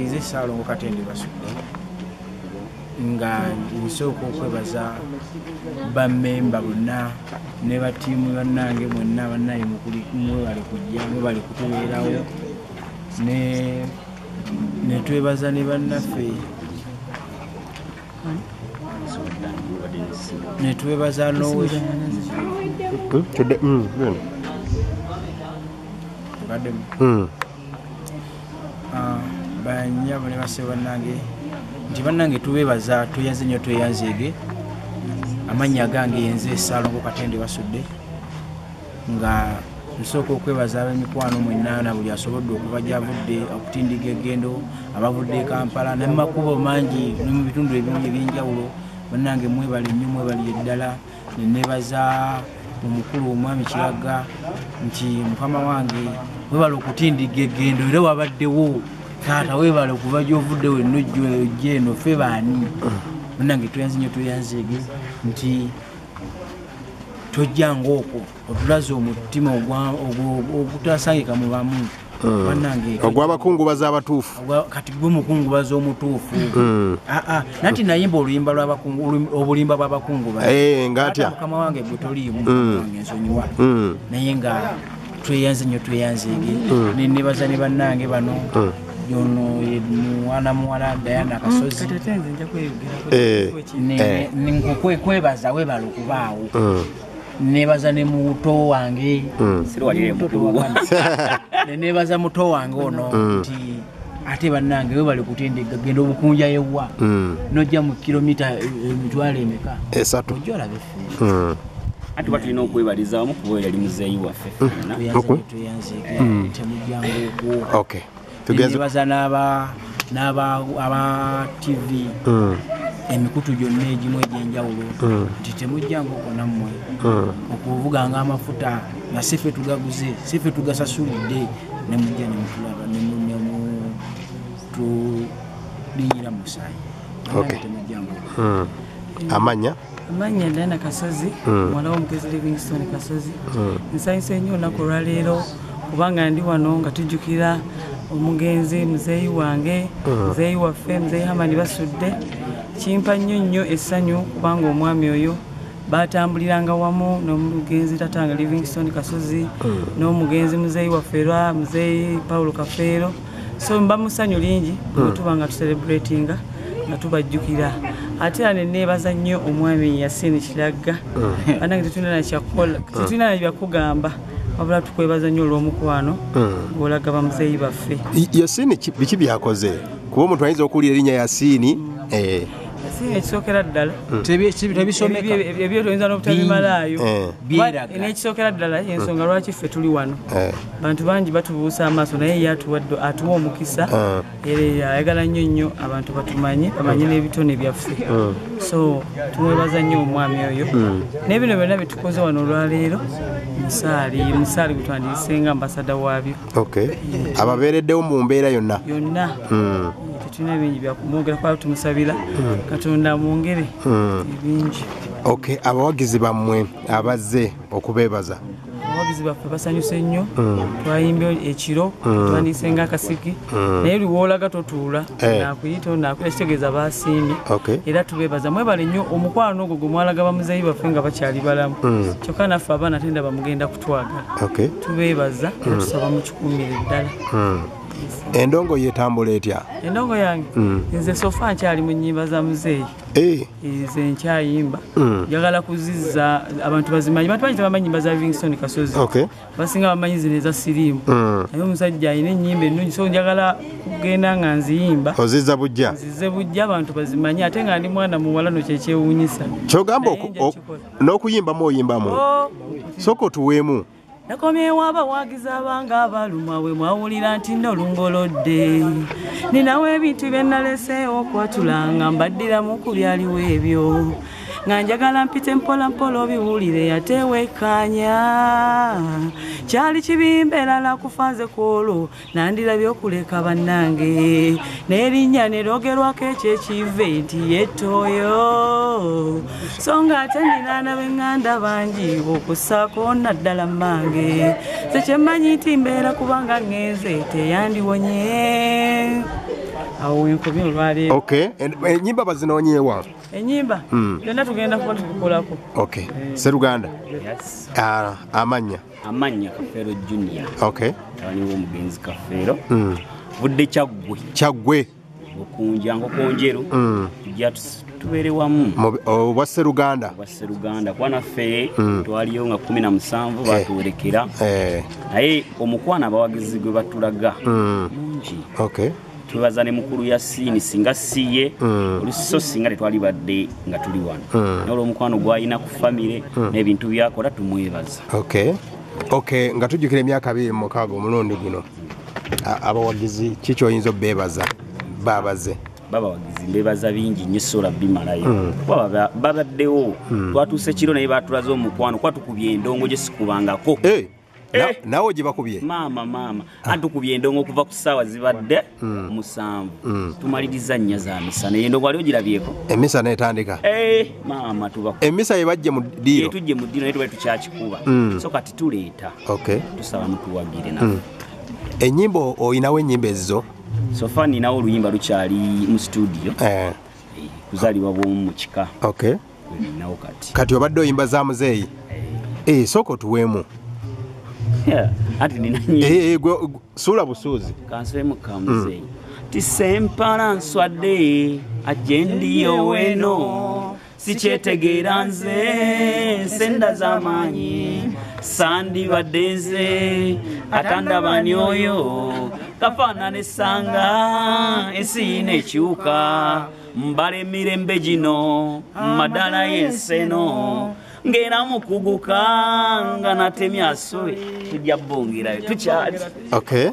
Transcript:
Nze Ssaalongo Katende Basudde, nga nsooka okwebaza bammemba bonna ne batiimu bannange mwenna. Bannaye, mwebale kujja, mwebale kutubeerawo, ne twebaza ne bannaffe, ne twebaza n'owe Tudde, genda. Tugaddemu. Banyabo ne bassebo bannange, nti bannange tubeebaza, tweyanze nnyo, tweyanzeege. Amannya gange yenze Ssaalongo Katende Basudde, nga nsooka okwebaza ab'emikwano mwenna na buli asobodde okuva gy'avudde okutindiga eggendo, abavudde e Kampala ne mu makubo mangi ne mu bitundu ebimu ebyenjawulo. Bannange, mwebale nnyo, mwebalire ddala. Neneebaza omukulu omwami Kiraga nti mukama wange, webale okutindiga eggendo, era wabaddewo. Taata, webale okuva gy'ovudde wenna ojja eno. Ffe baani? Bannange, tweyanze nnyo, tweyanzeege nti tojjanga okwo otulaze omutima ogutasangika mu bamu. Bannange, ogw'abakungubazi abatuufu. Kati gwe mukungubazi omutuufu. Aa, nanti nayimba oluyimba obulimba bw'abakungubazi. Ng'atya? Mukama wange, gwe toliimu, mukama wange, nsonyiwa. Naye nga tweyanze nnyo, tweyanzeege. Nenebaza ne bannange bano, yono ye mwana muwala Diana Kasozi. Kati ate nze nja kweyogerako. Kwebaza, webala okubaawo. Nebaza ne muto wange. Sirwalire mukulu. Nenebaza muto wange ono nti ate bannange, webale kutindiga genda obukunja yewa nojja mu kilomita emitwalo emeka? 3. Ojja olabe ffe. Anti tuba tulina okwebaliza wamu kuba oyo yali muzeeyi waffe ffenna. Tweyanze, tweyanzeege, temujjanga okwo. Okay, tugenze. Nebaza n'aba aba TV, emikutu gyonna egimu egy'enjawulo nti temujjanga okwo nammwe okuvuganga amafuta nga si ffe tugaguze, si ffe tugasasulidde, ne mujja ne mutulaba ne mutulinyira mu musaayi. Temujjanga okwo. Amannya? Amannya Diana Kasozi, muwala w'omugezi Livingstone Kasozi. Nsanyuse nnyo olunaku olwaleero kubanga ndi wano nga tujjukira omugenzi muzeeyi wange, muzeeyi waffe, muzeeyi Hamani Basudde. Kimpa nnyo nnyo essanyu kubanga omwami oyo batambuliranga wamu n'omugenzi tatange Livingstone Kasozi n'omugenzi muzeeyi waffe era muzeeyi Paulo Kafeero. So mba mu ssanyu lingi bwe tuba nga tucelebratinga nga tubajjukira. Ate era neneebaza nnyo omwami Yasini Kiragga. Bannange, tetulina nakyakukola, tetulina na byakugamba, wabula tukwebaza nnyo olw'omukwano gw'olaga bamuzeeyi baffe. Yasini biki byakoze? Kuba omuntu ayinza okuwulira erinnya Yasini. Yasini, ekisookera ddala, Tebisomeka. Ebyo toyinza n'obutabimalayo. Byeraga. N'ekisookera ddala, ensonga lwaki ffe tuli wano, bantu bangi batubuusa amaaso, naye ye atuwadde, atuwa omukisa, era ayagala nnyo nnyo abantu batumanye, bamanye n'ebitone byaffe. So tumwebaza nnyo omwami oyo n'ebino byonna byetukoze wano olwaleero. Musaali, musaali gwe nga ambassador waabyo. Okay, ababeereddewo mu mbeera yonna. Yonna. Tetulina bingi byakumwogera kuba tumusabira Katonda amwongere ebingi. Okay, abawagizi bammwe abazze okubeebaza? Abawagizi baffe basanyuse nnyo. Twayimbye ekiro, twandise nga akasiki, naye liwoolaga totuula. Nakuyita nakuyita, kitegeeza basiimye. Era tubeebaza, mwebale nnyo omukwano ogwo gwe mwalaga bamuzeeyi baffe nga bakyali balamu. Kyokka naffe abaana tendaba mugenda kutwagala. Tubeebaza era tusaba mukikumire ddala. Endongo yetambula etya? Endongo yange, nze so far nkyali mu nnyimba za muzeeyi. Nze nkyayimba, njagala kuzizza abantu bazimanyi. Bantu bangi tebamanyi nyimba za Livingstone Kasozi. Basinga bamanyi zino eza siriimu, naye omusajja alina ennyimba ennungi, so njagala kugenda nga nziyimba. Ozizza bujja. Nzize bujja abantu bazimanye, ate nga ndi mwana muwala no kyekyewuunyisa. Kyogamba Naye nja kukikola. N'okuyimbamu oyimbamu? Oh. Sooka otuweemu. Nakomyewo abawagizi abange abalumwa bwe mwawulira nti nno olungolodde. Ninawo ebintu bye naleseewo okwatula nga mbaddiramu ku byaliwo ebyo, nga njagala mpite mpola mpola obiwulire ate wekkaanya. Kyali kibimba erala kufa nze ku olwo nandirabye okuleka bannange, n'erinnya ne lyogerwako ekyo ekive nti yettooyo, so nga ate ninaana b'eŋŋanda bangi okussaako naddala mmange. Nze kyemmanyi nti mbeera kubanga ŋŋenze teyandiwonye. Awo wenkomye olwaleero. Okay, ennyimba bazinoonyeewa? Ennyimba byonna tugenda kuba tubikolako. Okay, Sseruganda. Yes. Amannya? Amannya Kafeero Junior. Okay. Mutabani w'omugenzi Kafeero. Vudde Kyaggwe. Kyaggwe. Bukunja Nkokonjeru. Tujja tubeere wamu. Obwa Sseruganda. Obwa Sseruganda kuba naffe twaliyo nga 17 batuwerekera. Naye omukwano abawagizi gwe batulaga mungi. Okay. Twebaza ne mukulu Yasiini, singa siye olusiso singa tetwalibadde nga tuli wano. Naye olw'omukwano gw'alina ku famire n'ebintu by'akola tumwebaza. Okay. Okay, nga tujjukira emyaka 26 omulundi guno, abawagizi kiki oyinza obbeebaza babaze? Babawagizi mbebaza bingi nnyo, sola bimalayo. Kuba babaddewo, twatuuse kiro naye batulaze omukwano, kuba tukubye endongo gye sikubangako. Naawe gye bakubye? Maama antukubye endongo okuva ku ssaawa zibadde 7, tumaliriza 4 za misana. Endongo wali ogirabyeko? Emisana etandika? Maama tuba emisa yebajje mu ddiiro. Tujje mu ddiiro naye tubadde tukyakikuba. So kati tuleeta. Okay. Tusaba mutuwagire naffe. Ennyimba oyinawo ennyimba ezizo? So far ninawo oluyimba lukyali mu studio. Kuzaalibwa bw'omu mu kika. Okay. Ninawo kati. Kati obadde oyimba za muzeeyi? Sooka otuweemu. Ati nina nnyo. Suula busuuzi. Kansuulemu ka muzeeyi. Tisempala nswadde ajje ndiyo weno, sikyetegeera nze nsenda z'amaanyi, sandibadde nze atandaba nyoyo, kafaanana essanga ensi yina ekyuka, mbala emirembe gino madala y'enseno, ngera mukuguka nga natemya asobe. Tujja bbongerayo tukyali. Okay.